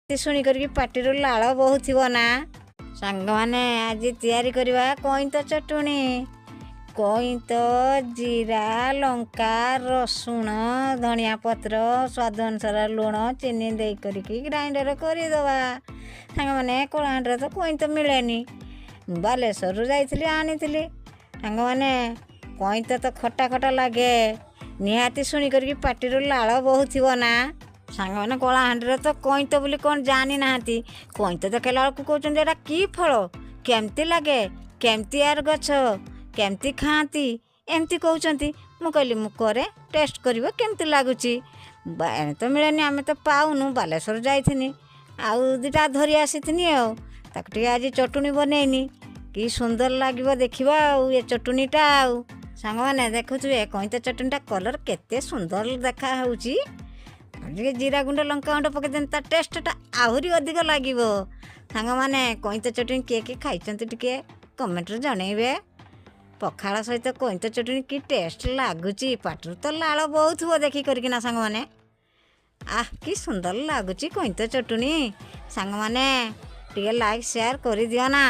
ଶୁଣି କରିକି ପାଟିରୁ ଲାଳ ବହୁଥିବ ନା? ସାଙ୍ଗମାନେ, ଆଜି ତିଆରି କରିବା କଇଁତ ଚଟୁଣି। କଇଁତ, ଜିରା, ଲଙ୍କା, ରସୁଣ, ଧନିଆ ପତ୍ର, ସ୍ୱାଦ ଅନୁସାରେ ଲୁଣ, ଚିନି ଦେଇ କରିକି ଗ୍ରାଇଣ୍ଡର କରିଦେବା। ସାଙ୍ଗମାନେ, କଳାହାଣ୍ଡିରେ ତ କଇଁତ ମିଳେନି, ବାଲେଶ୍ୱରରୁ ଯାଇଥିଲି, ଆଣିଥିଲି। ସାଙ୍ଗମାନେ, କଇଁତ ତ ଖଟା ଖଟା ଲାଗେ, ନିହାତି ଶୁଣି କରିକି ପାଟିରୁ ଲାଳ ବହୁଥିବ ନା? ସାଙ୍ଗମାନେ, କଳାହାଣ୍ଡିରେ ତ କଇଁତ ବୋଲି କ'ଣ ଜାଣିନାହାନ୍ତି। କଇଁତ ଦେଖିଲା ବେଳକୁ କହୁଛନ୍ତି, ଏଇଟା କି ଫଳ, କେମିତି ଲାଗେ, କେମିତି ୟାର ଗଛ, କେମିତି ଖାଆନ୍ତି, ଏମିତି କହୁଛନ୍ତି। ମୁଁ କହିଲି, ମୁଁ କରେ, ଟେଷ୍ଟ କରିବ କେମିତି ଲାଗୁଛି। ଏଣେ ତ ମିଳେନି, ଆମେ ତ ପାଉନୁ। ବାଲେଶ୍ୱର ଯାଇଥିନି ଆଉ ଦୁଇଟା ଧରି ଆସିଥିନି, ଆଉ ତାକୁ ଟିକେ ଆଜି ଚଟୁଣି ବନେଇନି। କି ସୁନ୍ଦର ଲାଗିବ ଦେଖିବା ଆଉ ଏ ଚଟୁଣିଟା। ଆଉ ସାଙ୍ଗମାନେ, ଦେଖୁଥିବେ କଇଁତ ଚଟୁଣିଟା କଲର୍ କେତେ ସୁନ୍ଦର ଦେଖା ହେଉଛି। ଟିକେ ଜିରା ଗୁଣ୍ଡ, ଲଙ୍କା ଗୁଣ୍ଡ ପକେଇଦେଲେ ତା ଟେଷ୍ଟଟା ଆହୁରି ଅଧିକ ଲାଗିବ। ସାଙ୍ଗମାନେ, କଇଁତ ଚଟୁଣି କିଏ କିଏ ଖାଇଛନ୍ତି ଟିକେ କମେଣ୍ଟରେ ଜଣେଇବେ। ପଖାଳ ସହିତ କଇଁତ ଚଟୁଣି କି ଟେଷ୍ଟ ଲାଗୁଛି, ପାଟିରୁ ତ ଲାଳ ବହୁଥିବ ଦେଖି କରିକିନା। ସାଙ୍ଗମାନେ, ଆহ କି ସୁନ୍ଦର ଲାଗୁଛି କଇଁତ ଚଟୁଣି। ସାଙ୍ଗମାନେ, ଟିକେ ଲାଇକ୍ ସେୟାର କରିଦିଅ ନା।